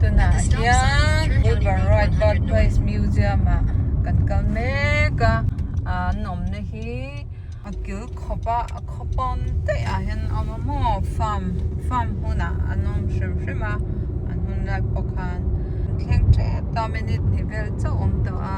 Tunah hian Wilbur Wright Birthplace Museum ah kan kal mek a, an awmna hi a kil khawp a, a khaw pawn daih ah hian a awm a maw farm farm hmunah an awm hrim hrim a, an hun lai pawh khan an thleng tep ta minute hnih vel chauh a awm tawh a,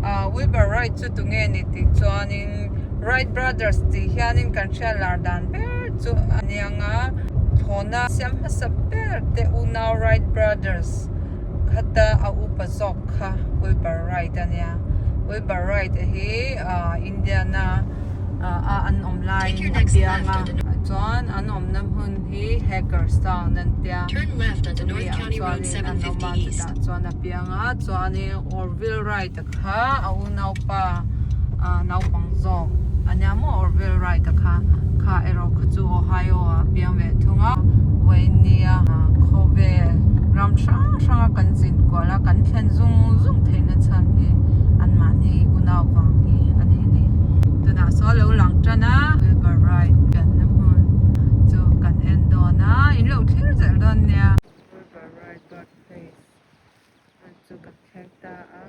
ah Wilbur Wright chu tunge ni tih chuanin Wright Brothers tih hianin kan hriat lar dan ber chu a niang a, thlawhna siam hmasa ber te unau Wright Brothers khata a upa zawk kha Wilbur Wright a nia. Wilbur Wright a hi ah Indiana ah an awm laiin a piang a, chuan an awmna hmun hi Hagerstown an tia chumi ah chuanin an awm a chutah chuan a piang a chuanin Orville Wright a kha a unaupa ah naupang zawk a nia maw Orville Wright a kha kha erawh kha chu Ohio ah a piang ve thung a Vainia khawvel ram hrang hrang a kan zin kual a kan thlen zung zung theihna chhan hi anmahni unau vang hi a ni a ni tunah saw a lo lang tan a Wilbur Wright pianna hmun chu kan en dawn a in lo thlir zel dawn nia. Wilbur Wright birthplace chu kan thleng ta a.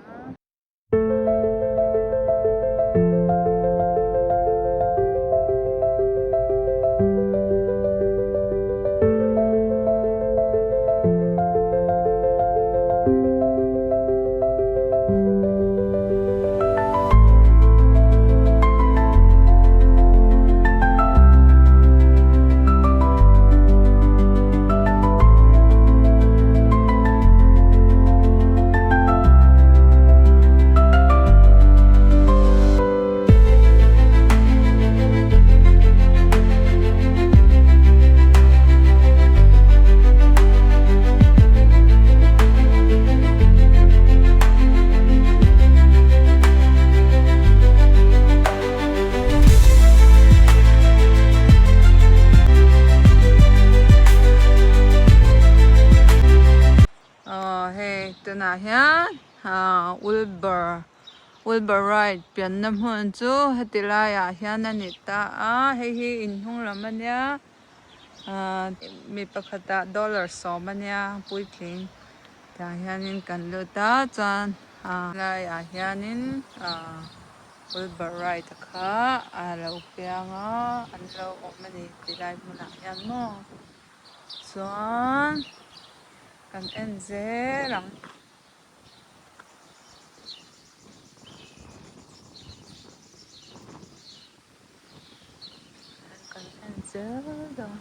Aw hei tunah hian ah Wilbur Wilbur Wright pianna hmun chu heti laiah hian a ni ta a hei hi inhnung lam a nia ah mi pakhatah dollar sawm a nia puitling tah hianin kan lut a chuan ah laiah hianin ah Wilbur Wright a kha a lo piang a an lo awm a ni tilai hmunah hian maw. Chuan kan en zel ang. Kan en zel dawn.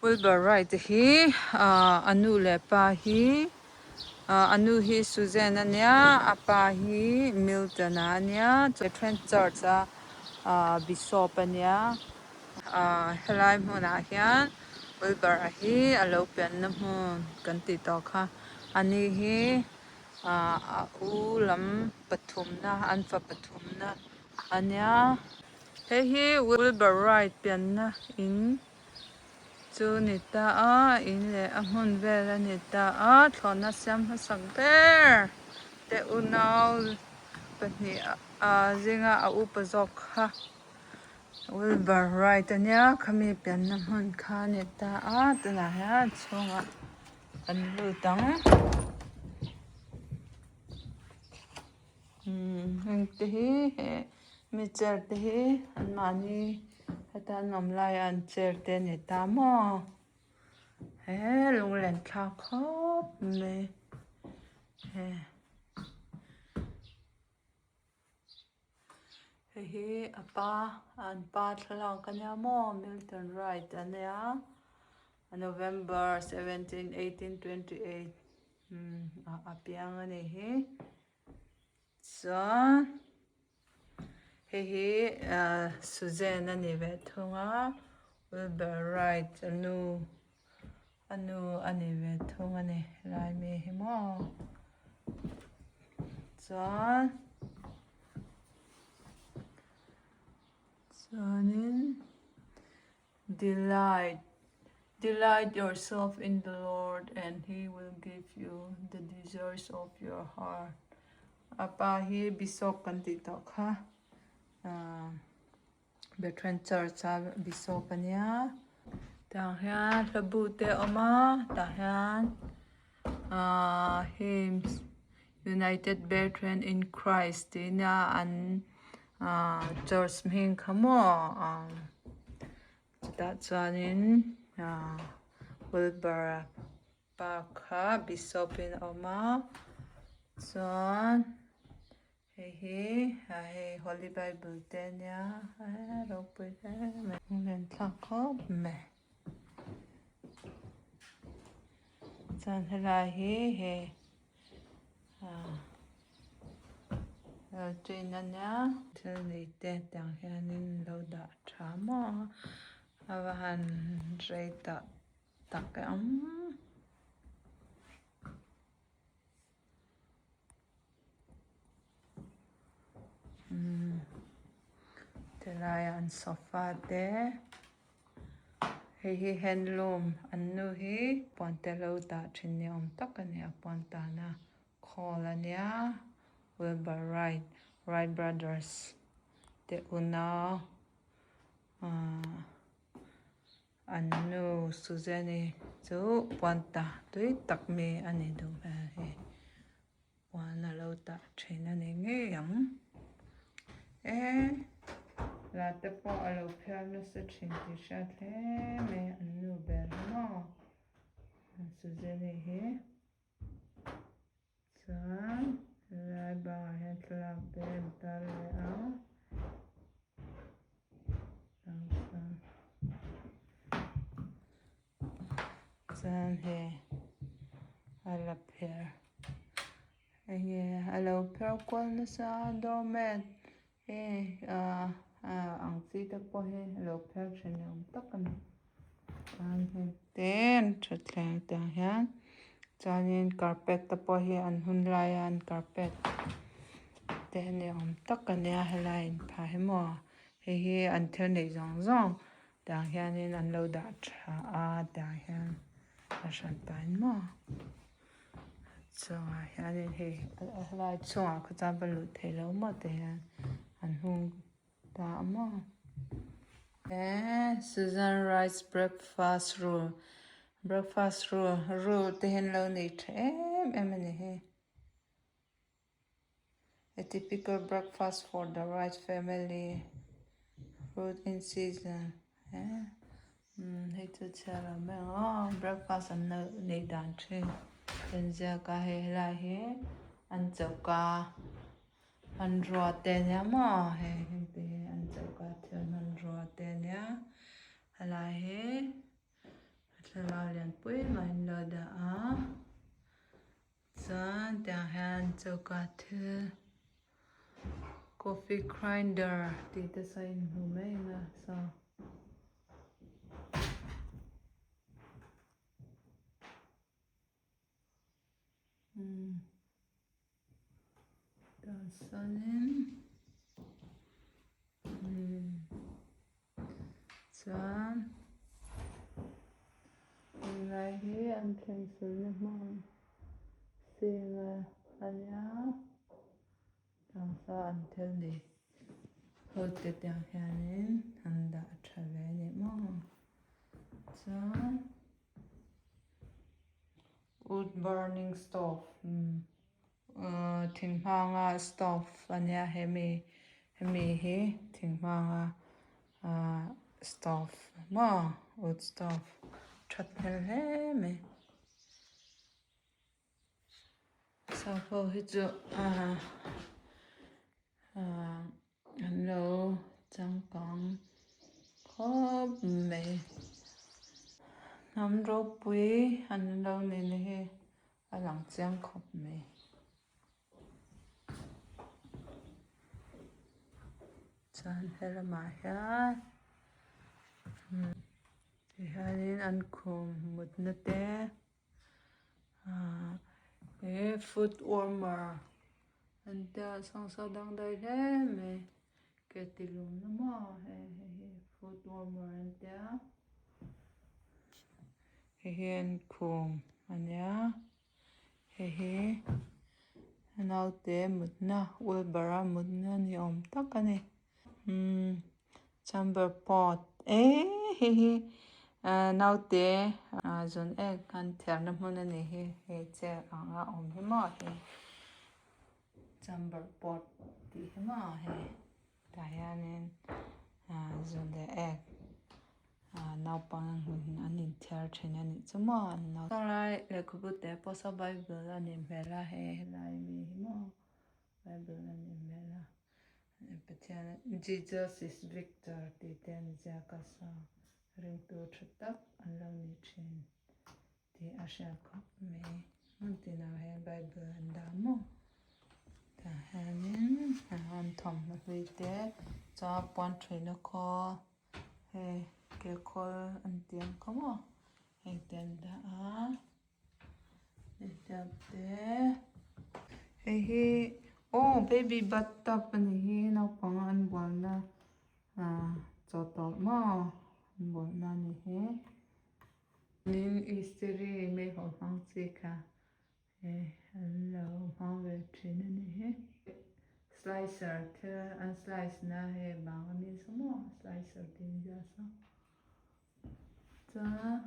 Wilbur Wright hi a nu leh pa hi a nu hi Suzanne a nia a pa hi Milton a nia Catherine Church a Bishop a nia helai hmunah hian Wilbur a hi a lo pianna hmun kan tih tawh kha ani hi a u lam pathumna an fa pathumna a nia. Hei hi Wilbur Wright pianna in chu ni ta a, in leh a hmun vel a ni ta a, thlawhna siam hmasak ber te unau pahnih zinga a upa zawk kha Wilbur Wright a nia, khami pianna hmun kha a ni ta a, tunah hian a chhungah an lut ang. Heng te hi heh mi chair te hi an mahni heta an awm laia an chair te a ni ta maw he lunglen thlak khawp mai he hei hi a pa an pa thlalak a nia maw Milton Wright a nia November 17 1828. Umm a piang a ni hi chuan hei hi ah Suzanne a ni ve thung a Wilbur Wright a nu a nu a ni ve thung a ni helai mi hi maw chuan chuanin. Delight, delight yourself in the Lord and he will give you the desires of your heart. A pa hi Bishop kan tih tawh kha. Ahh Bethlehem church a bishop ania tah hian hlabu te a awm a tah hian ahh hymns united Bethlehem in Christ tih nia an ahh church hming kha maw ahh chutah chuanin ahh Wilbur a pa kha bishop in a awm a chuan. Hei hi a hei holy bible te ania a ropui hle mai lunglen thlak khawp mai chuan helai hi hei ah train ania thil nei te tiang hianin an lo dah tha maw a va han rei tah tak ang. Tilai an sofa te hei hi handloom an nu hi puan te lo dah thin ni awm tak a ni a puan tana khawl a nia Wilbur Wright Wright brothers te unau ahh. An nu Suzanne-i chu puan tah tui tak mi a ni duh hmel hi puan a lo tah thin a ni ngei ang e la te pawh a lo phiar nasa thin tih hriat hle mai an nu ber hi maw Suzanne-i hi. Chuan helai bangah hian thlalak te a intar leh a chuan hei a la pher enge a lo pher kual nasa a doormat hei ah ang chi te pawh hi a lo pher thin ni awm tak a ni. Chuan hei te an thutthleng te ah hian chuanin carpet te pawh hi an hun laia an carpet te ni awm tak a nia helai inphah hi maw hei hi an thil neih zawng zawng tiang hianin an lo dah tha a tiang hian a hran pahin maw chungah hianin hei helai chungah kha chuan va luh theih loh maw ti hian an hung. Ta a maw? He Susan Rice breakfast roll breakfast roll roll te hian lo nei tha em em a ni hi. A typical breakfast for the Rice family fruit in season he umm hei chu chhiar lo mai ang aw breakfast an lo neih dan thin an ziak a hei helai hi an choka. Hmanrua te ania maw hei heng te hi an choka thil hmanrua te ania helai hi a thlalak lianpui mai an lo dah a chuan tiang hian choka thil coffee grinder tih te saw a inhmu mai ang a saw. Tah sawnin chuan helai hi an thleng silna hmun sing a nia tah sawn an thil nei ho te tiang hianin an dah tha ve a ni maw chuan. Wood burning stove thing hmanga stove a nia hemi hemi hi thing hmanga ahh stove maw wood stove that hmel hle mai sap ho hi chu ahh ahh. An lo changkang khawp mai. Hnam ropui an lo ni na hi a lang chiang khawp mai. Chuan helamah hian tihianin an khum mutna te ahh he foot warmer an tia sangsa dangdai hle mai ke ti lum na maw hei hei hi foot warmer an tia hei hi an khum a nia hei hi naute mutna wheelbarrow mutna ni awm tak a ni. Umm chamber pot eh hei hi ahh naute ah zun ek an thiarna hmun a nih hi hei chair ang a awm hi maw hei chamber pot tih hi maw hei tah hianin ah zun leh ek ah naupang an inthiar thin a nih chu maw helai lehkhabu te pawh saw bible a nih hmel a hei helai mi hi maw bible a nih hmel a Pathian Jesus is victor tih te an ziak a saw ringtu tha tak an lo ni thin tih a hriat khawp mai hmun tinah hian bible an dah maw tah hianin an thawmhnaw hlui te chuan puan thuina khawl hei ke khawl an tih ang kha maw heng te an dah a. Hei hi aw baby bathtub a ni hi naupang an bualna ah chaw tawh maw an bualna a ni hi tin istiri meihawl hmang chi kha hei an lo hmang ve thin a ni hi slicer thil an slice na hei bang a mi saw maw slicer tih an ziah saw chuan.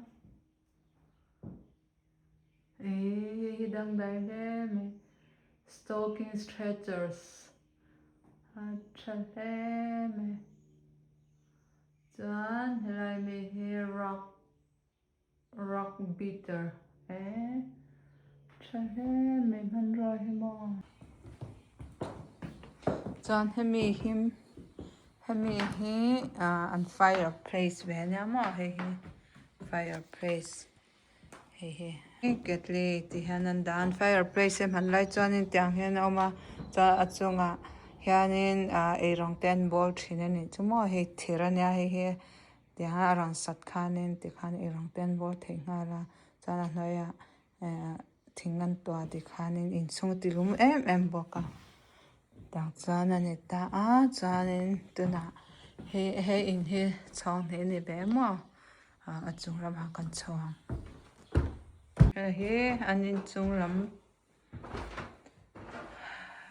Ehh hei hi dangdai hle mai stocking stretchers a tha hle mai chuan helai mi hi rock rock beater ehh tha hle mai hmanrua hi maw chuan hemi hi hemi hi ah an fireplace ve ania maw hei hi fireplace. Hei hi kettle tih hian an dah a fireplace hi hman lai chuanin tiang hian a awm a chuan a chungah hianin ah eirawng te an bawl thin a nih chu maw hei thir ania hei hi tiang a rawn sat khanin tikhan eirawng te an bawl thei nghal a chuan a hnuaiah eh thing an tuah tikhanin inchhung a ti lum em em bawk a tah chuan a ni ta a chuanin tunah hei he in hi chhawng hnih a ni ve maw. Ah a chung lamah kan chho ang hei hi an inchung lam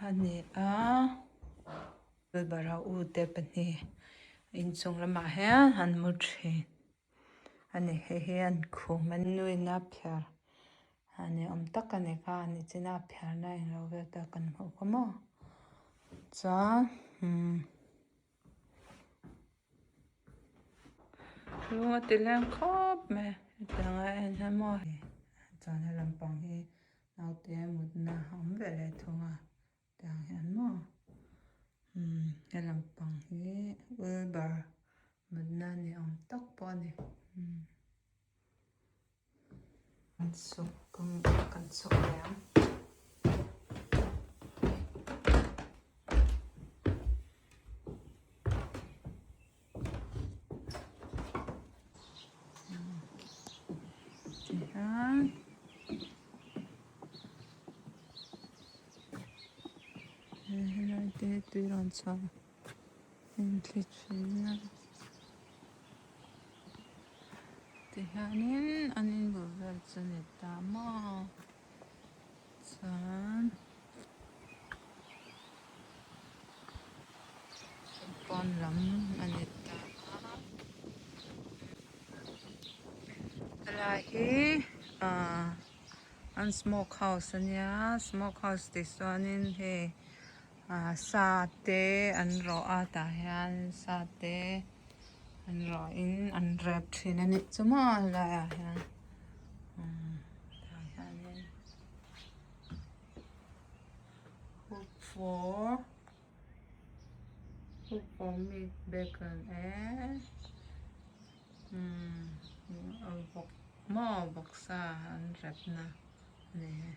a ni a wheelbarrow u te pahnih inchung lamah hian an mu thin a ni hei hi an khum an nuin a phiar a ni awm tak a ni kha a ni chin a phiar na englo vel te kan hmuh kha maw chuan umm. Lung a ti leng khawp mai hetiang a en hian maw chuan he lampang hi naute mutna a awm ve leh thung a tiang hian maw umm he lampang hi wilbur mutna ni awm tak pawh a ni umm. Kan chhuk kan chhuk leh ang. Tihian helai te tui rawn chhuah a inthli thin a. Tihianin an inbul vel chu ni ta maw chuan pawn lam a ni ta a helai hi ahh an smoke house a nia smoke house tih chuanin hei ahh sa te an rawh a tah hian sa te. An rawhin an rep thin a nih chu maw helaiah hian umm tah hianin hook for hook for meat bacon e umm vawk maw vawksa an rep na a ni e.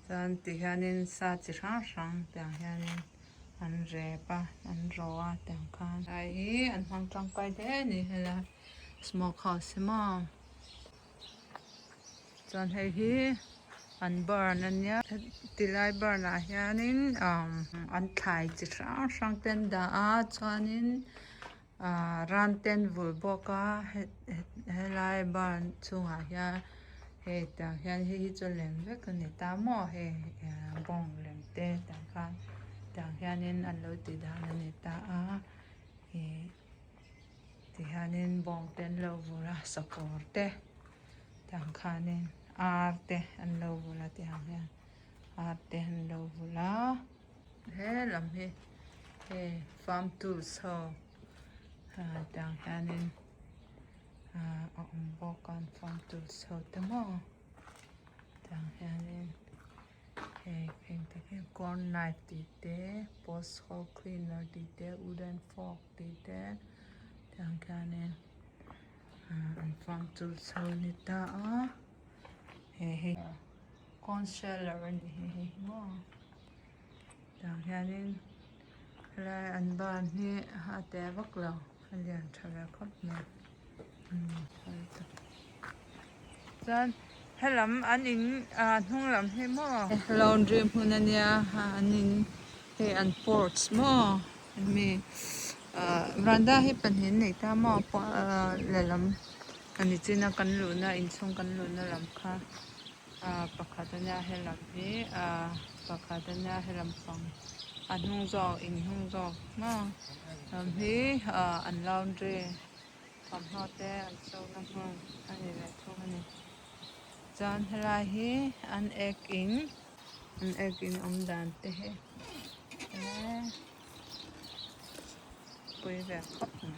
Chuan ti hianin sa chi hrang hrang tiang hianin an rep a an rawh a tiang khan lai hi an hmang tangkai hle a ni helai smoke house hi maw chuan hei hi an burn a nia tilai burn ah hianin an thlai chi hrang hrang te an dah a chuanin ahh ran te an vulh bawk a helai barn chungah hian hei tiang hian hei hi chu lem vek a ni ta maw hei bawng lem te tiang khan tiang hianin an lo tih dan a ni ta a. Bawng te an lo vulh a sakawr te tiang khanin ar te an lo vulh a tiang hian ar te an lo vulh a he lam hi hei farm tools ho ah tiang hianin ah a awm bawk a farm tools ho te maw tiang hianin hei heng te hi corn knife tih te post hole cleaner tih te wooden fork tih te tiang khianin ah an farm tools ho a ni ta a he hei corn sheller a ni hi hei hi maw tiang hianin helai an ban hi a te vak lo a lian tha ve khawp mai chuan helam an in ah hnung lam hi maw laundry hmun a nia an in hei an porch maw hemi ah veranda hi pahnih an nei ta maw ah lehlam a ni chin a kan luhna inchhung kan luhna lam kha ah pakhat a nia helam hi ah pakhat a nia helam pang a hnung zawk in hnung zawk maw lam hi ah an laundry thawmhnaw te an chho na hmun a ni leh thung a ni chuan helai hi an ek in an ek in awm dan te hi eee pui ve khawp mai.